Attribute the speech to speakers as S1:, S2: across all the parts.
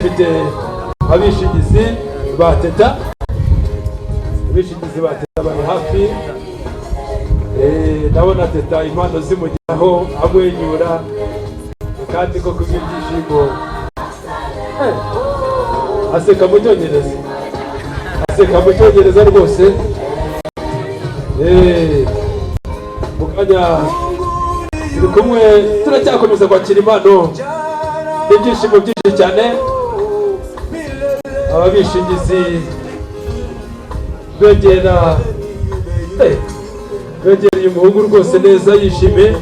S1: Dufite abishingizi ba Teta, abishingizi ba Teta bari hafi. Ndabona Teta impano zimugeraho amwenyura kandi ko kubw'ibyishimo. Aseka mu Cyongereza, aseka mu Cyongereza rwose. Mu kanya turi kumwe, turacyakomeza kwakira impano n'ibyishimo byinshi cyane. Aba bishingizi begera, begereye umuhungu rwose neza yishimye.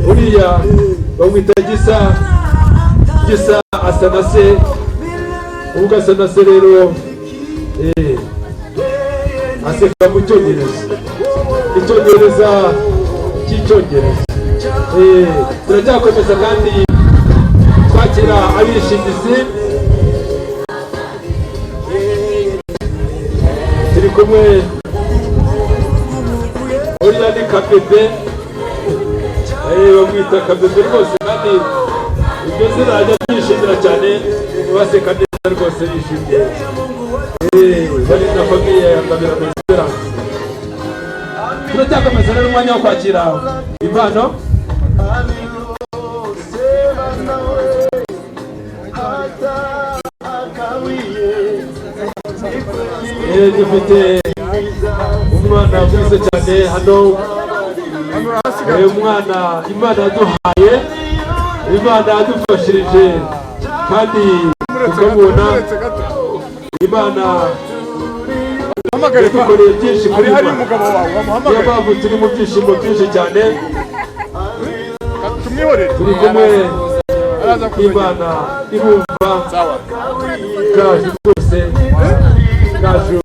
S1: Uriya bamwita Gisa. Gisa asa na se, ubwo asa na se rero, aseka mu Cyongereza, Icyongereza cy'Icyongereza. Turacyakomeza kandi twakira abishingizi. Turi kumwe, uriya ni Kabebe. Bamwita Kabebe rwose, kandi iryo zina ajya byishimira cyane, baseka neza rwose bishimye. Bari na famille ya Ngabirano Esperance. Turacyakomeza rero umwanya wo kwakira impano.
S2: Aliyosema nawe hata akawie.
S1: Dufite umwana mwiza cyane hano. Umwana Imana yaduhaye, Imana yadufashirije kandi tukamubona. Imana
S3: Hamagare pa.
S1: yadukoreye byinshi kuri
S3: Hari
S1: Imana.
S3: umugabo wawe
S1: Niyo
S3: wamuhamagare.
S1: mpamvu turi mu byishimo byinshi cyane.
S3: Tumwihorere.
S1: Turi kumwe
S3: Araza kuzagera.
S1: n'Imana ibumva.
S3: Sawa.
S1: Gaju rwose, Gaju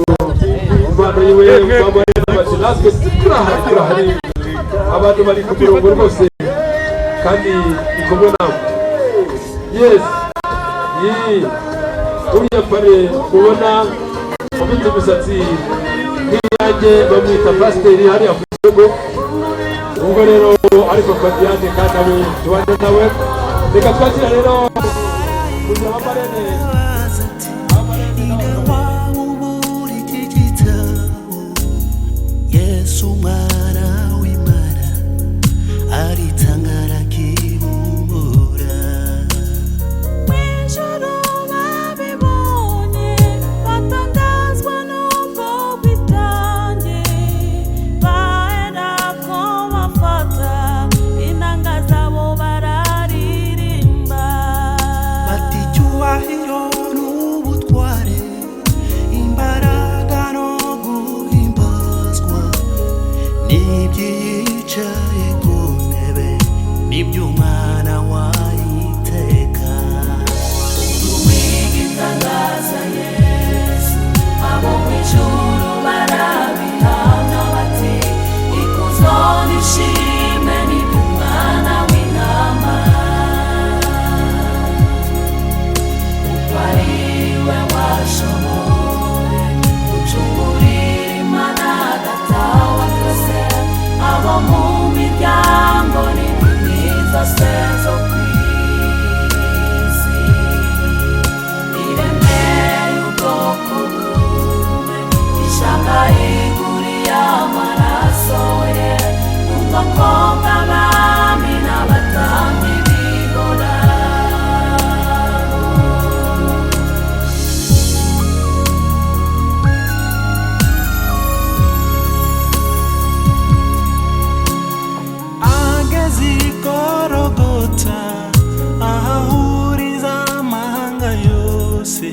S1: impano yiwe bamarira bati natwe turahari, turahari. Abantu bari ku murongo rwose kandi ni kumwe nawe. Yes, yi uriya pare ubona ufite imisatsi nk'iyanjye bamwita pasiteri hariya ku isoko. Ubwo rero ariko Fabiyane kandi nawe tubane nawe. Reka twakira rero kugira abamarene.
S4: Ninde wawubura iki gitabo? Yesu umwana w'Imana aritanga arakibumbura.
S5: Mw'ijoro babibonye batangazwa n'ubwo bwitange, baherako bafata inanga zabo bararirimba.
S4: Bati icyubahiro n'ubutware, imbaraga no guhimbazwa n'ibyicaye ku ntebe n'iby'umwana wayiteka.
S5: Uw'igitangaza Yesu, abo mu ijuru barabihamya bati ikuzo n'ishimwe ni by'umwana w'intama, kuko ari we washoboye gucungurira Imana Data wa twese abo mu miryango n'indimi zose zo ku isi. Iremeye ubwoko bumwe, ishaka iguriye amaraso ye, ubwoko bw'abami n'abatambyi bihoraho.
S4: Ageze i Gorogota ahahuriza amahanga yose.